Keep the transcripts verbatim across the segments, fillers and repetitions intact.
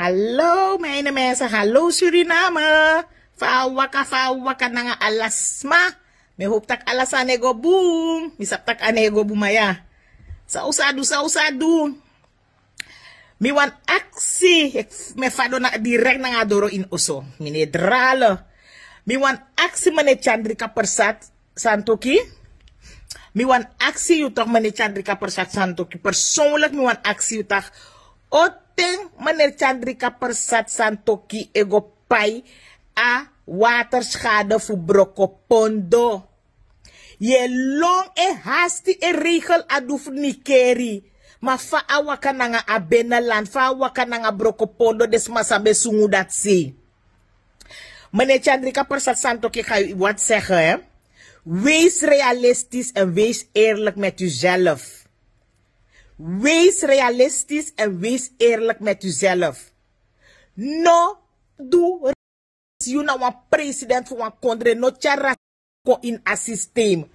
Hallo, mijne mensen. Hallo, Suriname. Fa a waka, fa a waka nanga ala sma. Mi hoop taki ala sani e go bun. Mi sabi taki a no e go bun, ma ya. San un sa du, san un sa du. Mi wani aksi, mi e fadon direct nanga a doro ini oso. Mi no e drale. Mi wani aksi meneer Chandrika Persat Santokhi. Mi wani aksi yu toch, meneer Chandrika Persat Santokhi. Persoonlijk, mi wani aksi yu toch. Oten meneer Chandrika Persat Santokhi e go pai a waterschade fu Brokopondo. Yu e lon, e hasti, e regel a du fu Nikeri. Ma fa a waka nanga a binnenland, fa a waka nanga Brokopondo, den sma san ben sungu dati sei. Meneer Chandrika Persat Santokhi, ga u wat zeggen, hè? Wees realistisch en wees eerlijk met uzelf. Wees realistisch en wees eerlijk met uzelf. No du, yu na wan president fu wan kondre, no tyari kon in a systeem.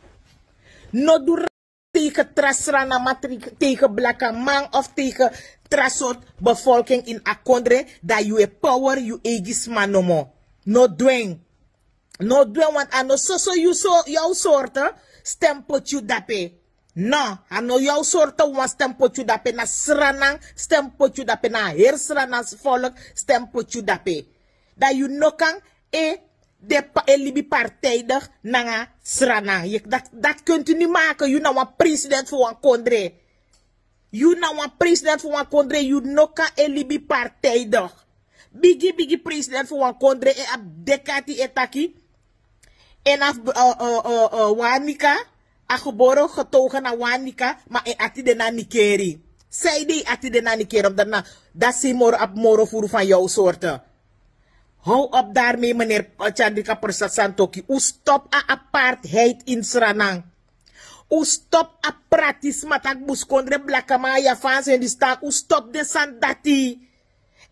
No du tegen tra Sranama, tegen blakaman of tegen tra sort bevolking in a kondre, dan yu e power yu eigi sma nomo. No dwen. No dwen, want a no soso yu so, yu sorte stem poti yu dape. No, a no yu sorte wan stem poti yu dape, na Sranan stem poti yu dape, na heri Sranan volk stem poti yu dape. Dan yu no kan e de pa, e libi partijdig nanga Sranan. Yu, dat, dat kunt u niet maken. Yu na wan president fu wan kondre. Yu na wan president fu wan kondre, yu no kan e libi partijdig. Bigi, bigi president fu wan kondre, e abi dek'ati e taki. En a fu, eh, eh, eh, eh, Wanika, a gebore getogen na Wanika, ma en ati de na Nikeri. Sanede en ati de na Nikeri, omdat na, dati sei moro abi moro furu van yu sorte. Hou op daarmee, meneer, eh, Chandrika Persat Santokhi. Un stop a apartheid in Sranan. Un stop a pratisma taki buskondre blakaman, Javaanse, Hindustan. Un stop den sani dati.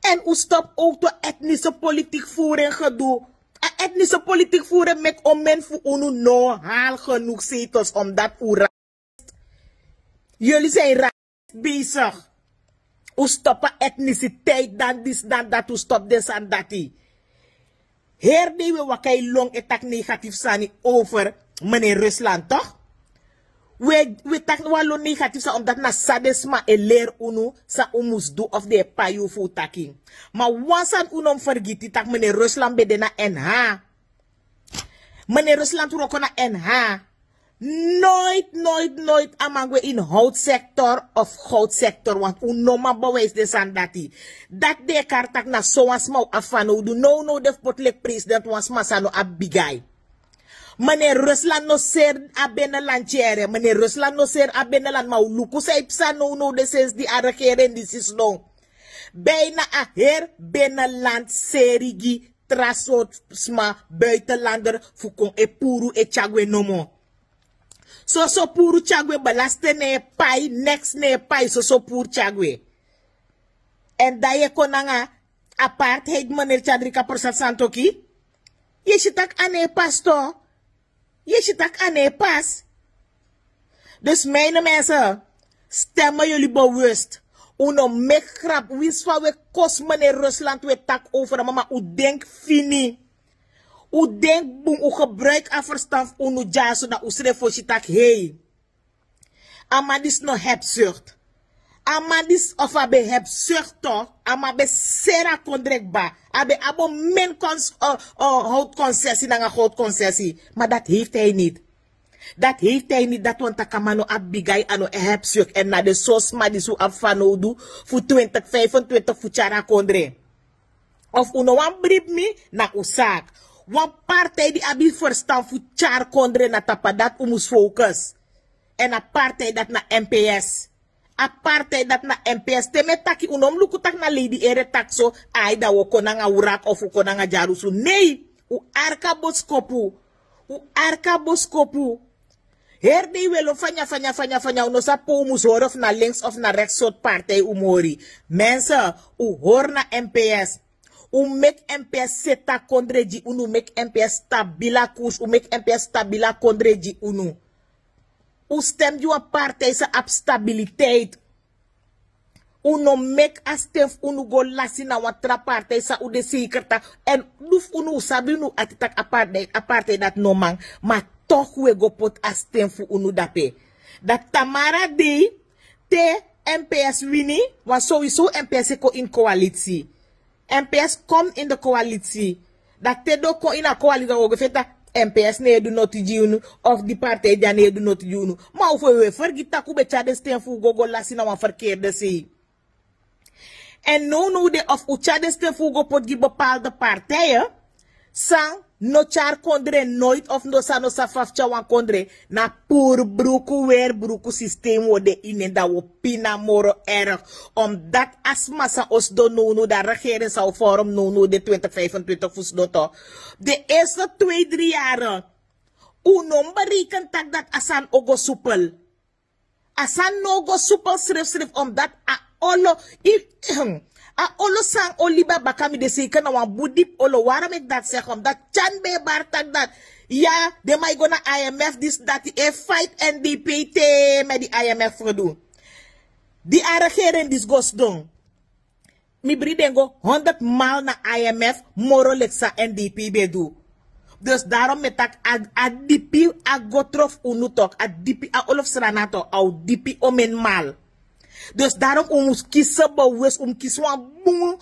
En un stop ook tu a etnische politiek voering gedoe. A etnische politiek voering meki onmin fu unu no haal genoeg zetels, omdat un ra-, jullie zijn racist bezig. Un stop a etniciteit, dan disi, dan dati, un stop den sani dati. Heri dei wi e waka e lon e taki negatief sani over meneer Rusland, toch? Wi e, wi e taki wan lon negatief sani, omdat na san den sma e leri unu san un mus du of den e pai yu fu un taki. Ma wan sani un no mus fergiti, taki meneer Rusland ben de na N H. Meneer Rusland wroko na N H. Nooit, nooit, nooit a man gwe in houtsector of goudsector, want un no man bewijs den sani dati. Dati den e kari taki na so wan sma un abi fanowdu. Nownow den fu poti leki president wan sma san no abi bigi ai. Meneer Rusland no seri a binnenland, yere. Meneer Rusland no seri a binnenland, ma un luku san e psa nownow de sensi di a regering disi sidon. Bijna a heri binnenland seri gi tra sort sma, buitenlander, fu kon e puru e tyari gwe nomo. Soso puru tyari gwe, belasting no e pai, niks no e pai, soso puru tyari gwe. En dan yu e kon nanga apartheid, meneer Chandrika Persat Santokhi. Yu e si taki a no e pasi, toch? Yu e si taki a no e pasi. Dus mijn mensen, stem jullie bewust. Un no meki grap, winsi fa un e kosi meneer Rusland, un e taki over a man, ma un denki fini. Un denki bun, un gebruiki a ferstan fu unu dyaso, dan un srefi o si taki, hei. A man disi no hebzucht. A man disi, of a ben hebzucht toch, a man ben seri a kondre kba. A ben abi onmin kons-, eh, eh, houtconcessie nanga goudconcessie. Maar dat heeft hij niet. Dat heeft hij niet, dati wani taki a man no abi bigi ai, a no e hebzucht. En na den so sma disi un abi fanowdu fu twintig vijfentwintig fu tyari a kondre. Of un no wani bribi mi, na un zaak. Wan partij di abi ferstan fu tyari kondre, na tapu a dati un mus focus. En a partij dati na M P S. A partij dati na M P S. Te mi e taki, un no mus luku taki na Lady Ere taki so, ai, dan un o kon nanga wrak of un o kon nanga dyarusu. Nee, un arki a boskopu. Un arki a boskopu. Heri dei un e lon fanya, fanya, fanya, fanya. Un no sabi pe un mus hori, of na links of na rechts sortu partij un mus hori. Mensen, un hori na M P S. Un meki M P S seti a kondre gi unu, un meki M P S stabiel a koers, un meki M P S stabiel a kondre gi unu. Un stem gi wan partij san abi stabiliteit. Un no meki a sten fu unu go lasi na wan tra partij san un de seker taki. Èn du fu unu, un sabi unu ati taki a partij, a partij dati no man. Ma toch un e go poti a sten fu unu dape. Dan tamara dei, te M P S wini, want sowieso M P S e kon ini koalitsi. M P S komt in de coalitie. Dan te den o kon ini a coalitie, dan un o go feni taki M P S no e du noti gi unu, of di partij dya no e du noti gi unu. Ma un fu e fergiti taki un ben tyari den sten fu un go go lasi na wan ferkeerde sei. Èn nownow de, of un tyari den sten fu un go poti gi bepaalde partijen san no tyari kondre noiti, of no, san no sabi fa fu tyari wan kondre, na puru bruku, weri bruku systeem un o de ini en, dan un o pina moro erg. Omdat a sma san o sidon nownow, dan a regering san o vorm nownow de twintig vijfentwintig fu sidon toch. De eerste twee, drie jaren, un no mus bereken taki dati a sani o go soepel. A sani no o go soepel srefsref, omdat a olo, i, a olo san o libi a baka, mi de seker na wan bun dipi olo. Waarom ik dat zeg? Omdat Tyan ben e bari taki dati, ya, den man e go na I M F, disi, dati, e fight N D P te met di I M F fu du. Di a regering disi go sidon, mi bring den go honderd maal na I M F, moro leki san N D P ben du. Dus daarom mi e taki a, a dipi a go trof unu toch, a dipi, a olo fu Sranan toch, a o dipi omen maal. Dus daarom un mus kisi bewust, un mus kisi wan bun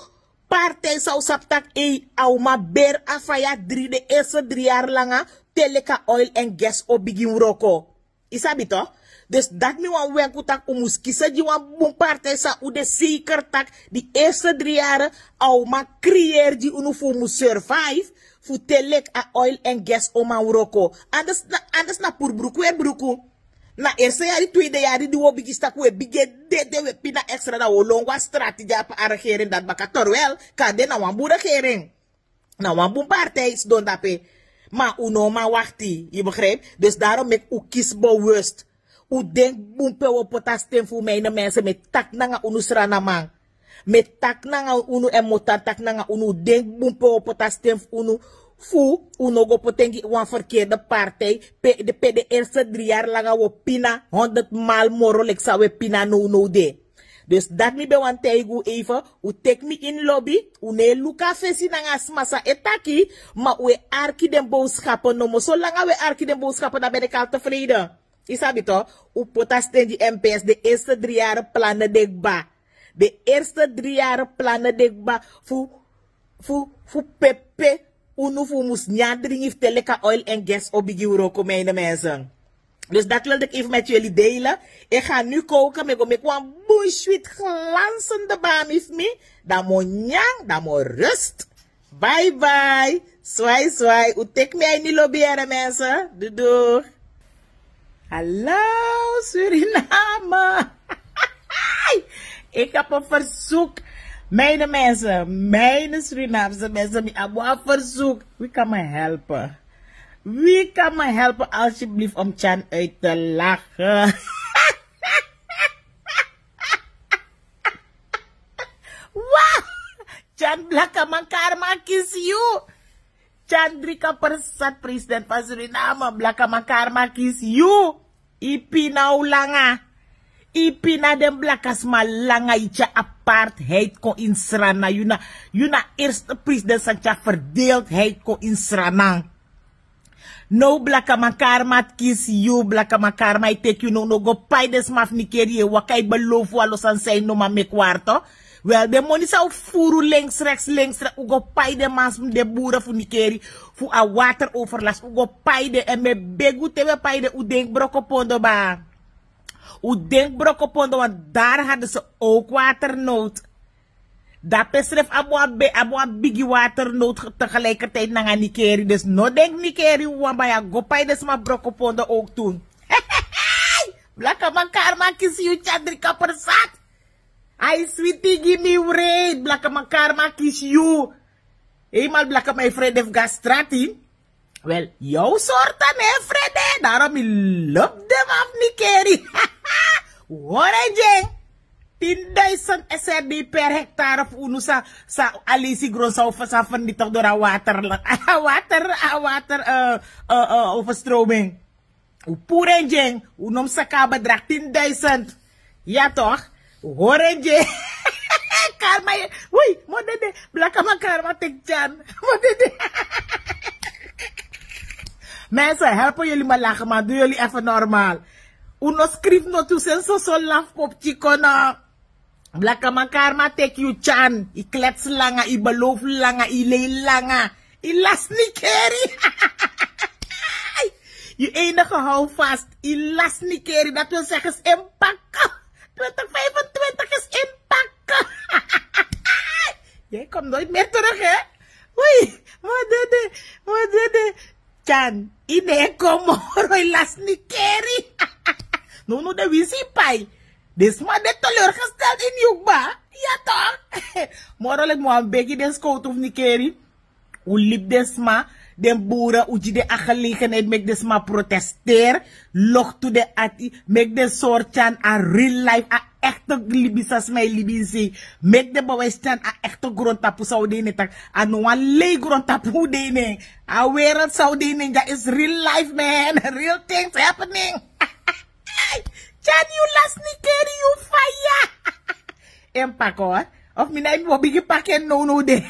partij san un sabi taki, ei, a o man beri a faya dri, de eerste dri yari langa, te leki a oil en gas o bigin wroko. I sabi toch? Dus dati mi wani wenki un taki un mus kisi gi wan bun partij san un de seker taki di eerste dri yari a o man creëer gi unu fu un mus survive, fu te leki a oil en gas o man wroko. Anders na, anders na puru bruku, weri bruku. Na eerste yari, tweede yari di un o bigin si taki un e bigin e dede, un e pina extra, dan un o lon go na strati, di a regering dati baka. Terwijl kande na wan bun regering. Na wan bun partij sidon dape. Ma un no man wakti, yu begrijp? Dus daarom meki un kisi bewust. Un denki bun pe un o poti a sten fu un, mijne mensen. Mi e taki nanga unu Srananman. Mi e taki nanga unu èn mi o tan taki nanga unu. Un denki bun pe un o poti a sten fu unu, fu un no go poti en gi wan verkeerde partij. Pe de, pe de eerste dri yari langa un o pina honderd maal moro leki san un e pina nownow de. Dus dati mi ben wani taigi un even. Un teki mi ini lobi, un no e luku a fesi nanga a sma san e taki, ma un e arki den boodschappen nomo. Solanga un e arki den boodschappen, dan ben ik al tevreden. I sabi toch? Un poti a sten gi M P S, de eerste dri yari plannen de kba. De eerste dri yari plannen de kba fu, fu, fu pepe unu fu un mus nyan dringi fu te leki a oil en gas o bigin wroko, mijne mensen. Dus dat wilde ik even met jullie delen. Ik ga nu koken. Mi e go meki wan bun switi glansende bami fu mi. Dan mi o nyan, dan mi o rust. Bye bye. Swai swai. Un teki mi a ini lobi, yere mensen. Doei doei. Hallo Suriname. Ik heb een verzoek. Mijne mensen, mijne Surinaamse mensen, mi abi wan verzoek. Wie kan me helpen? Wie kan me helpen alsjeblieft om Tyan uit te lachen? Wa! Tyan, blakaman, karma kisi yu. Tyan Drika Persat, president van Suriname, blakaman, karma kisi yu. Yu pina un langa. Yu pina den blakasma langa, yu tyari apartheid kon ini Sranan. Yu na, yu na eerste president san tyari verdeeldheid kon ini Sranan. Now blakaman, karma kisi yu, blakaman, karma e teki yu. Now, now go pai den sma fu Nikeri, yu e waka e belofu wan lo sani san yu no man meki wari toch. Wel, den moni san un furu links, rechts, links, rechts, un go pai den man, den buru fu Nikeri, fu a wateroverlast, un go pai den. Èn mi e begi un, te un e pai den, un denki Brokopondo, baa. Un denki Brokopondo, want daar hadden ze ook waternood. Dape srefi abi wan be-, abi wan bigi waternood ge-, tegelijkertijd nanga Nikeri. Dus no denki Nikeri wawan, baya, go pai den sma Brokopondo ook toen. Blakaman, karma kisi yu, Tyan Drika Persat. Ai switi gi mi wreed, blakaman, karma kisi yu. Eenmaal blakaman e frede fu go na strati. Wel, yu sortu no e frede, daarom mi lobi den man fu Nikeri. Hori en gi en. Tin duizend S R D per hectare fu unu sa, sa alisi gron sa over, sa vernietigd door a water, a water, a water, eh, eh, eh, overstroming. Un puru en gi en, un no mus saka a bedrag tin duizend. Ja toch? Hori en gi en. Karma, wi, modede. Blaka man karma tek tyan. Modede. Mensen, helpen jullie me lachen, maar doen jullie even normaal. Uno skrif no tu senso so laf pop chikono. Blaka man karma tek yu tyan. I klets langa, i beloof langa, i lei langa. I las nikeri. Yu enige houvast. I las nikeri. Dat wil zeggen is inpakken. Twintig vijfentwintig is inpakken. Jij komt nooit meer terug, hè? Wi, modede, modede. Tyan, i ne kon moro, i las nikeri. No, no, de winsi pai. Disma de teleurgesteld in yu kba. Ya toch? Moro leki mi wan begi den skowtu fu nikeri. Un libi den sma, den buru, un gi den a gelegenheid meki den sma protesteri. Loktu den ati, meki den sori tyan a real life, a echte libi san sma e libi ini sei. Meki den bewijs tyan a echte grontapu san un de ini en, taki a no wan lei grontapu un de ini en. A wereld san un de ini en, dya is real life, man. Real things happening. Tyan, yu las nikeri, yu faya. En pak, hoor. Of mi na yu mi bo bigin paki en nownow de.